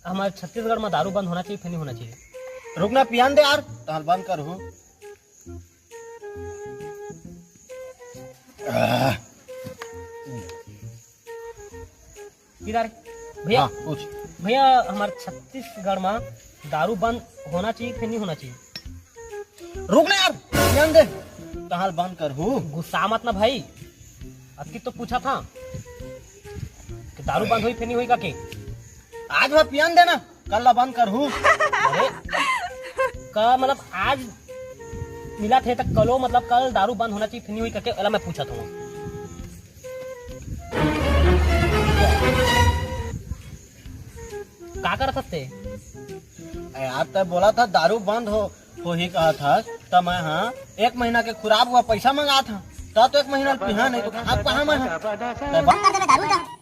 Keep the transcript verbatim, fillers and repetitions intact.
हमारे छत्तीसगढ़ में दारू बंद होना चाहिए, फिर नहीं होना चाहिए? रुकना, पियान दे यार, तहल बंद कर हूँ। किधर? भैया, हाँ, पूछ। भैया, हमारे छत्तीसगढ़ में दारू बंद होना चाहिए, फिर नहीं होना चाहिए? रुक ना यार, पियान दे, तहल बंद कर हूँ। गुस्सा मत ना भाई, अतकी तो पूछा था कि दारू बंद होई, फिर नहीं होई का के? आज वह पियान देना, कल ला बंद कर हूँ। अरे, का मतलब आज मिला थे तक कलो, मतलब कल दारू बंद होना चाहिए, फिर नहीं होई का के? एला मैं पूछा था। का करत हस ते? यार, तै बोला था दारू बंद हो, होही कहा था, त मैं हाँ एक महीना के खुराब हुआ पैसा मंगा था, त तो एक महीना पिहा नहीं तो खाब कहाँ मैं हाँ? तै बंद कर देबे दारू त।